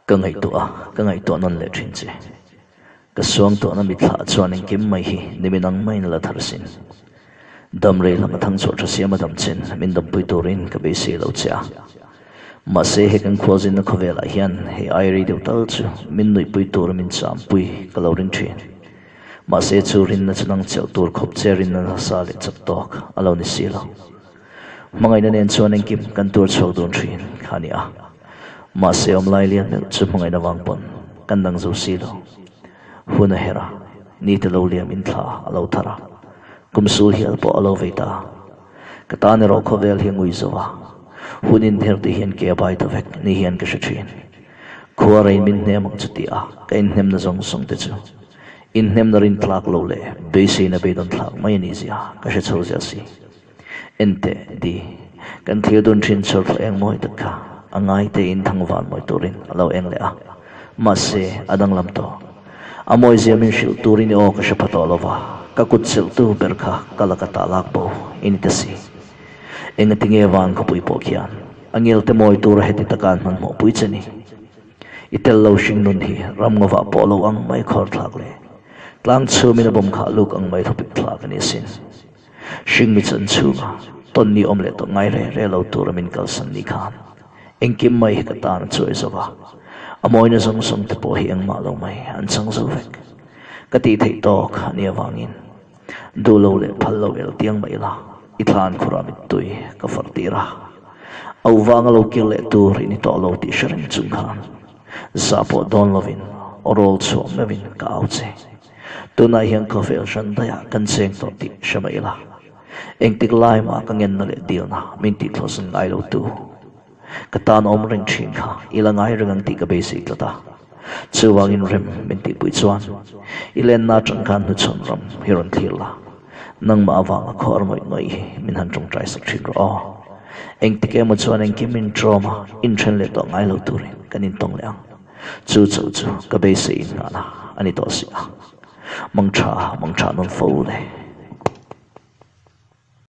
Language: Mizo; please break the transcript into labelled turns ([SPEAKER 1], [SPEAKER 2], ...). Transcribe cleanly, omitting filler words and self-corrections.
[SPEAKER 1] Ka ngaihtuah a, ka ngaihtuah nawn leh thin che. Ka suangtuahna mitthlah chuan engkim mai hi nimin ang maiin a la thar sin. Dam rei lam a thang chhuah tha siam a dam chin min dampui turin ka beisei lo che a. Mahse he kan khualzinna khawvelah hian hei ai rei deuh tal chu min nuihpui tura min champui ka lo ring thin. Mahse chu rinna chu nang chelh tur khawp che rinna nasa leh chak tawk a lo ni si lo. Hmangaihna nen chuan engkim kan tur chhuak dun thin kha a ni a. Mahse awm lai lian meuh chu hmangaihna vang pawn kan dang zo si lo. Hun a herh a, ni te lo liam in thla a lo thar a, kum sul hial pawh a lo vei ta. Ka tan erawh khawvel hi a ngui zo a, hun inher tih hian ke a bai ta vek ni hian ka hre thin. Khua rein min hnem ang chu tih a ka inhnemna zawng zawng te chu inhnemna rin tlak lo leh beiseina beidawn thlak mai a nih zia ka hre chho zel si. Enteh, di, kan thlir dun thin chhawr thla eng mawi tak kha a ngai tein thangvan mawi turin a lo eng leh a. Mahse, a danglam tawh. A mawizia min hrilh turin i aw ka hre pha tawh lo va, ka kut chelhtu ber kha ka laka tah lak bo i ni ta si. Engatinge van khawpui pawh khian a ngelte mawi tura heti taka an hmanhmawhpui che ni? I tel lo hring nun hi ram ngawah pawh lo ang mai khawr thlak leh tlang chhumin a bawm khah luk ang mai thawpik thlak a ni asin. Hringmi chan chhunga tawn ni awm leh tawh ngai re re lo tura min kalsan ni khan engkim mai hi ka tan a chuai zo va, a mawina zawng zawng te pawh hi engmah lo mai an chang zo vek. Ka tih theih tawk a nih avangin duh lo leh phal lo el tiang mai ila i thlan khurah mittui ka farh tir a, a u vanga lo kir leh tur i ni tawh lo tih hre reng chung khan zah pawh dawn lovin aw rawl chhuah meuhin ka au che. Tunah hian khawvel hran daiah kan cheng tawh tih hre mai ila, engtik lai mah ka ngenna leh dilna min tihtlawhzun ngai lo tu ka tan awm reng thin kha i la ngai reng ang tih ka beisei tlat a. Chuvangin rem min tihpui chuan i lenna atang khan hnuchhawn ram hi rawn thlir la, nangmah avanga khuar ngawih ngawih hi min han tawngtai sak thin rawh aw. Engtik emaw chuan engkim inṭawma inṭhen leh tawh ngai lo turin kan intawng leh ang. Chu chauh chu ka beisei in nghahna a ni tawh si a. Mangtha, mangtha nawn fo le.